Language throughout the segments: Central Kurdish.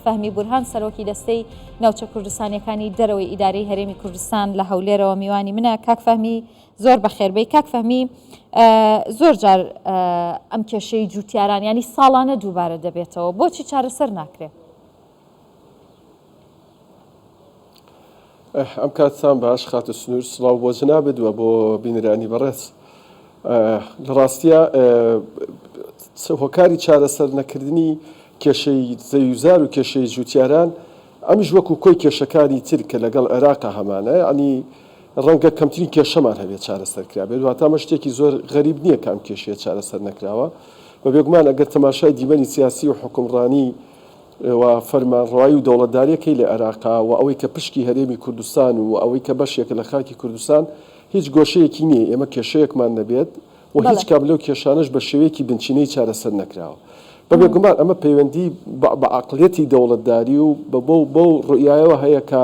فەهمی بورهان سەرۆکی دەستەی ناوچە کوردستانیەکانی دەرەوەی ئیدارەی هەرێمی کوردستان لە هەولێرەوە میوانی منە. کاک فەهمی زۆر بەخێربێی. کاک فەهمی زۆر جار ئەم کێشەی جوتیاران یانی ساڵانە دووبارە دەبێتەوە بۆچی چارەسەر ناکرێ؟ ئەم کاتتان باش خاتوو سنوور، سڵاو بۆ جەنابت و بۆ بینەرانی بەڕێز. لە ڕاستیا هۆکاری چارەسەر نەکردنی کێشەی زەویوزار و کێشەی جووتیاران ئەمیش وەکو کۆی کێشەکانی تر کە لەگەڵ عێراقا هەمانە یانی ڕەنگە کەمترین کێشەمان هەبێت چارەسەر کرابێت واتە ئەمە شتێکی زۆر غەریب نییە کە ئەم کێشەیە چارەسەر نەکراوە بە بێگومان ئەگەر تەماشای دیمەنی سیاسی و حوکمڕانی و فەرمانڕەوایی و دەوڵەتداریەکەی لە عێراقا و ئەوەی کە پشکی هەرێمی کوردستان و ئەوەی کە بەشێکە لە خاکی کوردستان هیچ گۆشەیەکی نییە ئێمە کێشەیەکمان نەبێت و هیچ کام لەو کێشانەش بە شێوەیەکی بنچینەیی چارەسەر نەکراوە. بە بێگومان ئەمە پەیوەندی بە عەقڵیەتی دەوڵەتداری و بەو ڕوئیایەوە هەیە کە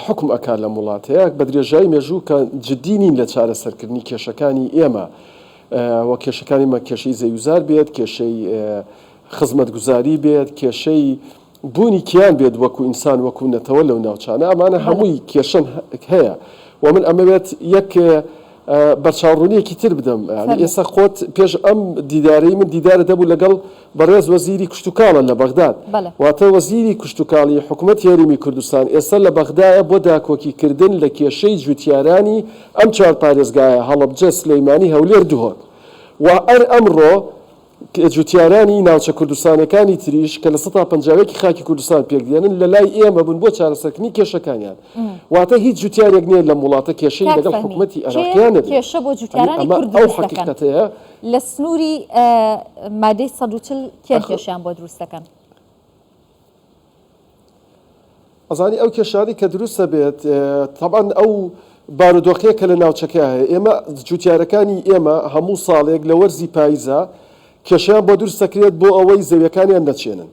حوکم ئەکات لەم وڵاتەیە بە درێژایی مێژوو کە جدی نین لە چارەسەرکردنی کێشەکانی ئێمە و کێشەکانی مە کێشەی زەویوزار بێت، کێشەی خزمەتگوزاری بێت، کێشەی بوونی کیان بێت وەکو ئینسان وەکو نەتەوە لەو ناوچانە ئەمانە هەمووی کێشەن هەیە و من ئەمەوێت یەک بەرچاوڕوونیەکی تر بدەم ئێستا خۆت پێش ئەم دیدارەی من دیدارە دەبوو لەگەڵ بەڕێز وەزیری کشتتوکاڵە لە بەغداد واتە وەزیری کشتتوکاڵی حکوومەت هەرێمی کوردستان ئێستا لە بەغدایە بۆ داکۆکیکردن لە کێشەی جوتیارانی ئەم چوار پارێزگایە هەڵەبجە سلەیمانی هەولێر دهۆک و ئەر ئەمڕۆ جوتیارانی ناوچە کوردستانیەکانی تریش کە 51% ی خاکی کوردستان پێکدێنن لە لای ئێمە بوون بۆ چارەسەرکردنی کێشەکانیان. واتە هیچ جوتیارێک نییە لەم وڵاتە کێشەی کاک لەگەڵ فەهمی حکومەتی کێ عێراقیا نەبێت. کێشە بۆ یانی جوتیارانی ئەمە کورد ئەو دروست دەکەن؟ حەقیقەتەیە. لە سنووری مادەی 140 کێن ئەخ کێشەیان بۆ دروست دەکەن؟ ئەزانی ئەو کێشانەی کە دروست دەبێت تەبعەن ئەو بارودۆخەیە کە لە ناوچەکە هەیە ئێمە جوتیارەکانی ئێمە هەموو ساڵێک لە وەرزی پاییزا کێشەیان بۆ دروست دەکرێت بۆ ئەوەی زەویەکانیان نەچێنن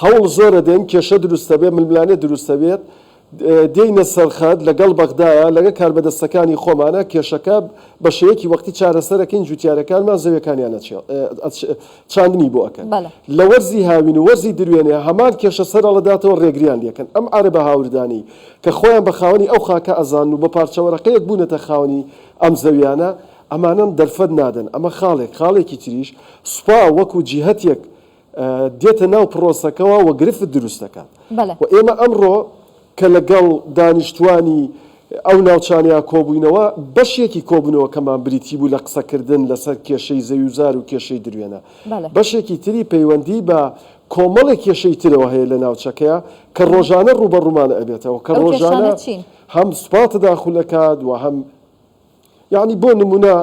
هەوڵ زۆرە دێن کێشە دروست دەبێت ململانێ دروست دەبێت دێینە سەرخەت لەگەڵ بەغدایە لەگە کاربەدەستەکانی خۆمانە کێشەکە بە شێوەیەکی وەختی چارەسەرەکەین جوتیارەکانمان زەویەکانیان چاندنی بۆ ئەکەن لە وەرزی هاوین و وەرزی دروێنێ هەمان کێشە سەرەڵەداتەوە ڕێگریان لێکەن ئەم عەرەبە هاوردانەی کە خۆیان بە خاوەنی ئەو خاکە ئەزانن و بە پارچە وەرەقەیەک بوونەتە خاوەنی ئەم زەویانە ئەمانەن دەرفەت نادەن ئەمە خاڵێک خاڵێکی تریش سوپا وەکو جیهەتێک دێتە ناو پڕۆسەکەوە و گرفت دروست دەکات و ئێمە ئەمڕۆ کە لەگەڵ دانیشتوانی ئەو ناوچانەیا کۆبووینەوە، بەشێکی کۆبوونەوەکەمان بریتی بوو لە قسەکردن لەسەر کێشەی زەویوزار و کێشەی دروێنە. بەشێکی تری پەیوەندی بە کۆمەڵێک کێشەی ترەوە هەیە لە ناوچەکەیا کە ڕۆژانە ڕووبەڕوومان ئەبێتەوە، کە ڕۆژانە هەم سوپا تەداخول ئەکات و هەم یەعنی بۆ نموونە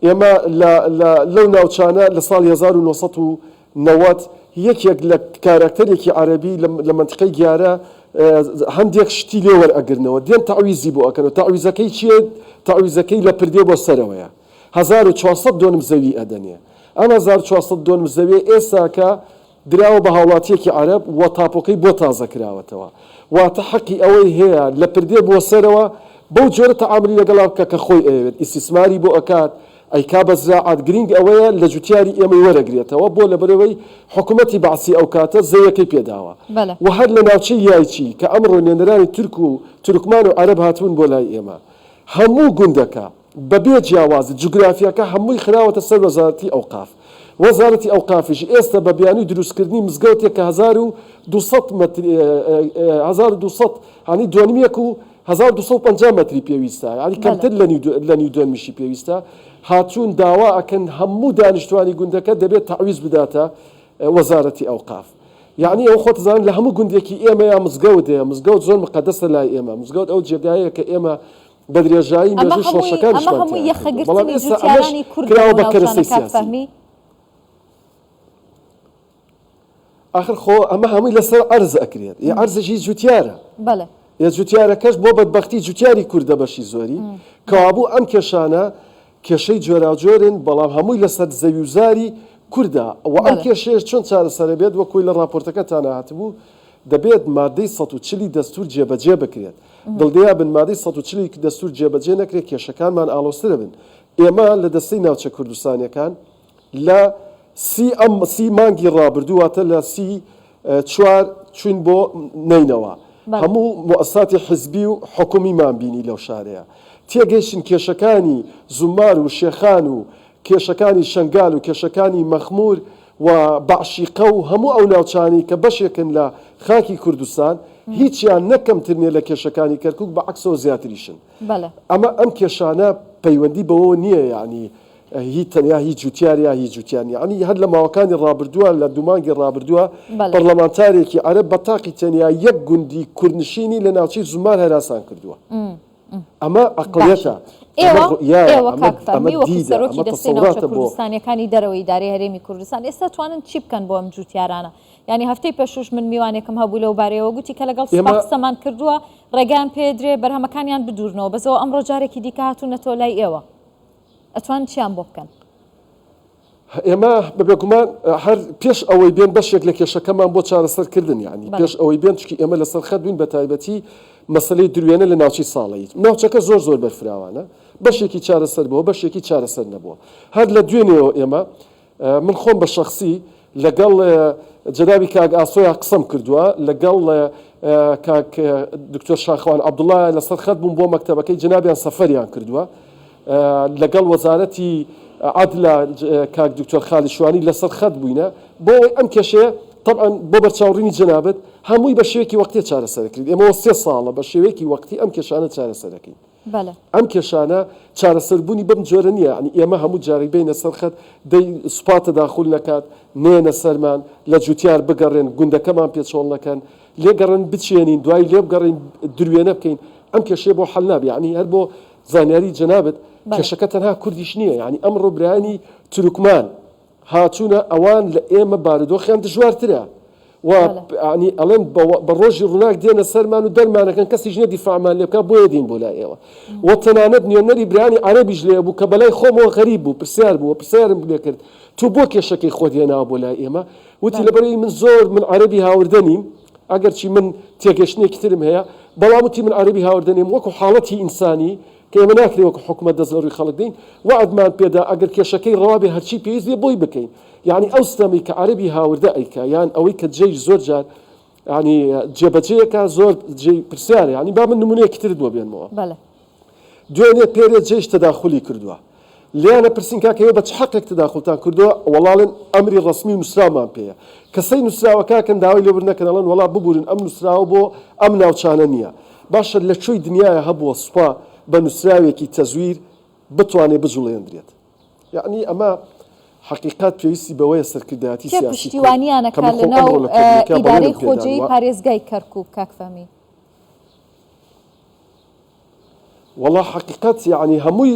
ئێمە لە لە لەو ناوچانە لە ساڵی 1990 یەکێک لە کاراکتەرێکی عەرەبی لە لە مەنتیقەی گیارە هەندێک شتی لێ وەرئەگرنەوە دێن تەعویزی بۆ ئەکەنەوە تەعویزەکەی چییە تەعویزەکەی لە پردێ بۆ سەرەوەیە 1400 دۆنم زەوی ئەدەنێ ئەم 1400 دۆنم زەویە ئێستاکە دراوە بە هاوڵاتییەکی عەرەب و تاپۆکەی بۆ تازە کراوەتەوە. واتە حەقی ئەوەی هەیە لە پردێ بۆ سەرەوە بەو جۆرە تەعامولی لەگەڵا بکا کە خۆی ئەیەوێت، ئیستیسماری بۆ ئەکات، ئەیکا بە زراعەت، گرینگ ئەوەیە لە جوتیاری ئێمەی وەرەگرێتەوە، بۆ لەبەرئەوەی حکومەتی بەعسی ئەوکاتە زەویەکەی پێداوە. وە هەر لە ناوچەی یایچی کە ئەمڕۆ نوێنەرانی تورک و تورکمان و عەرەب هاتبوون بۆ لای ئێمە هەموو گوندەکە، بەبێ جیاوازی جوگرافیاکە هەمووی خراوەتە سەر وەزارەتی ئەوقاف. وەزارەتی ئەوقافیش ئێستا بە بیانووی دروستکردنی مزگەوتێک کە 1200 مەتر 1200 یانی دۆنمیەک و 1250 مەتری پێویستە یانی کەمتر لە نیو لە نیو دۆنمیشی پێویستە هاتوون داوا ئەکەن هەموو دانیشتوانی گوندەکە دەبێت تەعویز بداتە وەزارەتی ئەوقاف. یەعنی ئەوە خۆت زان لە هەموو گوندێکی ئێمەیا مزگەوت هەیە مزگەوت زۆر مقەدەسە لای ئێمە مزگەوت ئەو جێگایەیە کە ئێمە بە درێژایی ئەمە مێژووی هەمووی ئەمە شۆڕشەکانیشمان هەمووی تیایا کردووە، بەڵام یەخەگرتنی ئێستا ئەمەش جوتیارانی کوردە کراوە لەو بە ناوچانە کەرەسەی کاک سیاسی. فەهمی. ئاخر خۆ ئەمە هەمووی لەسەر عەرز ئەکرێت، ئێ عەرزیش هی جوتیارە، بەڵێ. ئێ جوتیارەکەش بۆ بەدبەختی جوتیاری کوردە بەشی زۆری، کەوابوو ئەم کێشانە کێشەی جۆراوجۆرن، بەڵام هەمووی لەسەر زەویوزاری کوردە و ئەم کێشەیەش چۆن چارەسەر ئەبێت وەک خۆی لە ڕاپۆرتەکەتانا هاتبوو دەبێت مادەی 140 ی دەستوور جێبەجێ بکرێت. دڵنیا بن مادەی 140 ی دەستوور جێبەجێ نەکرێت کێشەکانمان ئاڵۆزتر ئەبن. ئێمە لە دەستەی ناوچە کوردستانیەکان لە سی ئەم سی مانگی ڕابردوو واتە لە سی چوار. چوین بۆ نەینەوا هەموو موئەسساتی حزبی و حکومیمان بینی لەو شارەیە تێگەیشتین کێشەکانی زومار و شێخان و کێشەکانی شەنگال و کێشەکانی مەخمور و بەعشیقە و هەموو ئەو ناوچانەی کە بەشێکن لە خاکی کوردستان هیچیان نەک کەمتر نیە لە کێشەکانی کەرکوک بە عەکسەوە زیاتریشن. ئەمە ئەم کێشانە پەیوەندی بەوەوە نیە یەعنی هی تەنیا هی جوتیار یا هی جوتیار نیە یەعنی هەر لە ماوەکانی ڕابردووە لە دوو مانگی ڕابردووە پەرلەمانتارێکی عەرەب بە تاقی تەنیا یەک گوندی کوردنشینی لە ناوچەی زومار هەراسان کردووە. ئەمە عەقڵیەتە، ئەمە ئێوە ڕوئیایە، ئێوە ئەمە کاک ئەمە فەهمی وەکو دیدە، سەرۆکی ئەمە دەستەی ناوچە تەسەوراتە بۆ. کوردستانیەکانی دەرەوەی ئیدارەی هەرێمی کوردستان ئێستا توانن چی بکەن بۆ ئەم جوتیارانە؟ یانی هەفتەی پێشووش من میوانێکم هەبوو لەو بارەیەوە گوتی کە لەگەڵ سوپا ئێمە. قسەمان کردووە ڕێگەیان پێدرێ بەرهەمەکانیان بدورنەوە بەس ئەوە ئەمڕۆ جارێکی دیکە هاتوونەتەوە لای ئێوە ئەتوانن چیان بۆ بکەن؟ ئێمە بە بێگومان هەر پێش ئەوەی بێن بەشێک لە کێشەکەمان بۆ چارەسەر کردن یانی پێش ئەوەی بێن چونکی ئێمە لەسەر خەت بووین بە تایبەتی مەسەلەی دروێنە لە ناوچەی ساڵەیی ناوچەکە زۆر زۆر بەرفراوانە بەشێکی چارەسەر بووە بەشێکی چارەسەر نەبووە هەر لە دوێنێەوە ئێمە من خۆم بە شەخسی لەگەڵ جەنابی کاک ئاسۆیا قسەم کردووە لەگەڵ کاک دکتۆر شاخەوان عەبدوڵا لەسەر خەت بووم بۆ مەکتەبەکەی جەنابیان سەفەریان کردووە لەگەڵ وەزارەتی عەدلە کاک دکتۆر خالید شوانی لەسەر خەت بووینە بۆ ئەوەی ئەم کێشەیە تەبعەن بۆ بەرچاوڕوونی جەنابت هەمووی بە شێوەیەکی وەقتی چارەسەر دەکرێت ئێمە سێ ساڵە بە شێوەیەکی وەقتی ئەم کێشانە چارەسەر دەکەین. بەلێ. ئەم کێشانە چارەسەربوونی بەم جۆرە نییە، یانی ئێمە هەموو جارێک بێینە سەر خەت، دەی سوپا تەداخول نەکات، نەیەنە سەرمان، لە جوتیار بگەڕێن، گوندەکەمان پێ چۆڵ نەکەن، لێگەڕێن بچێنین، دوایی لێبگەڕێین دروێنە بکەین، ئەم کێشەیە بۆ حەل نابێ، یانی هەر بۆ زانیاری جەنابت کێشەکە تەنها کوردیش نییە، یانی ئەمڕۆ برایانی تورکمان هاتوونە ئەوان لە ئێمە بارودۆخیان دژوارترە و یانی ئەڵێن بە ڕۆژی ڕووناک دێنە سەرمان و دەرمانەکەن کەسیش نیە دیفاعمان لێ بکات بۆیە دێین بۆ لای ئێوە و تەنانەت نوێنەری برایانی عەرەبیش لێ بوو کە بەلای خۆمەوە غەریب بوو پرسیار بوو پرسیارم لێ کرد تۆ بۆ کێشەکەی خۆت هێناوە بۆ لای ئێمە وتی لەبەرئەوەی من زۆر من عەرەبی هاوردە نیم ئەگەرچی من تێگەشتنێکی ترم هەیە بەڵام وتی من عەرەبی هاوردە نیم وەکو حاڵەتی ئینسانی کە ئێمە ناکرێ وەکو حکومەت دەست لە ڕووی خەڵک دەین وەعدمان پێدا ئەگەر کێشەکەی ڕەوا بێ هەرچی پێویست بێ بۆی بکەین یانی ئەو ستەمەی کە عەرەبی هاوردە ئەیکا یان ئەوەی کە جەیش زۆر جار یانی جێبەجێیەکا زۆر جێی پرسیارە یانی با من نمونەیەکی ترت بۆ بێنمەوە بەڵێ. دوێنێ پێرێ جەیش تەداخولی کردووە لێیانە پرسین کاکە ئێوە بە چ حەقێک تەداخولتان کردووە وەڵا ئەڵێن ئەمری ڕەسمی و نووسراومان پێیە کە سەی نووسراوە کاکەن داوای لێبوردن نەکەن ئەڵێن وەڵا ببورن ئەم نووسراوە بۆ ئەم ناوچانە نییە باشە لە کوێی دنیایا هەبووە سوپا بە نووسراوێکی تەزویر بتوانێ بجوڵێندرێت؟ یەعنی ئەمە حەقیقەت پێویستی بەوەیە سەرکردایەتی کێ سیاسی کورد پشتیوانیان کە من ئەکا خۆم لەناو ئەمڕۆ لە کۆبوونەکەیا ئیدارەی بەڵێنم پێدان خۆجێی و پارێزگای کەرکوک کاک فەهمی؟ وەڵا حەقیقەت یەعنی هەمووی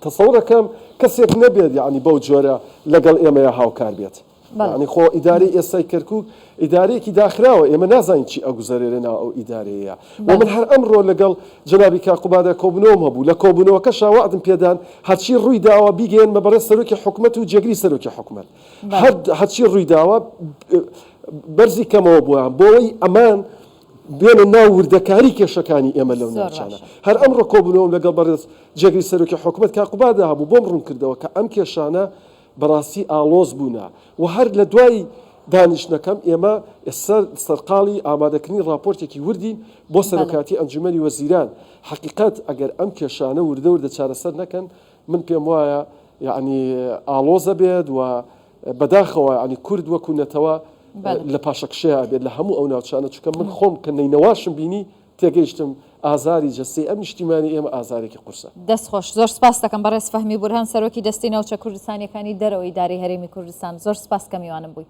تەسەورەکەم کەسێک نەبێت یەعنی بەو جۆرە لەگەڵ ئێمەیا هاوکار بێت. یانی خۆ ئیدارەی ئێستای کەرکوک ئیدارەیەکی داخراوە ئێمە نازانین چی ئەگوزەرێ لە ناو ئەو ئیدارەیەیا و من هەر ئەمڕۆ لەگەڵ جەنابی کاک قوبادا کۆبوونەوەم هەبوو لە کۆبوونەوەکەشا وەعدم پێدان هەرچی ڕووی داوە بیگەیەنمە بەڕێز سەرۆکی حکومەت و جێگری سەرۆکی حکومەت هەر هەرچی ڕووی داوە بەرزی کەمەوە بۆیان بۆ ئەوەی ئەمان بێنە ناو وردەکاری کێشەکانی ئێمە لەو ناوچانە هەر ئەمڕۆ کۆبوونەوەم لەگەڵ بەڕێز جێگری سەرۆکی حکومەت کاک قوبادا هەبوو بۆم ڕوون کردەوە کە ئەم کێشانە بەڕاستی ئاڵۆز بوونە و هەر لە دوای دانیشتنەکەم ئێمە ئێستا سەرقاڵی ئامادەکردنی ڕاپۆرتێکی وردین بۆ سەرۆکایەتی ئەنجومەنی وەزیران، حەقیقەت ئەگەر ئەم کێشانە وردە وردە چارەسەر نەکەن من پێم وایە یەعنی ئاڵۆز ئەبێت و بەداخەوە یەعنی کورد وەکو نەتەوە لە پاشەکشەیا ئەبێت لە هەموو ئەو ناوچانە چونکە من خۆم کە نەینەواشم بینی تێگەیشتم ئازاری جەستەی ئەم نیشتیمانی ئێمە ئازارێکی قورسە. دەست خۆش. زۆر سپاست دەکەم بەڕێز فەهمی بورهان سەرۆکی دەستەی ناوچە کوردستانیەکانی دەرەوەی ئیدارەی هەرێمی کوردستان. زۆر سپاس کە میوانم بووی.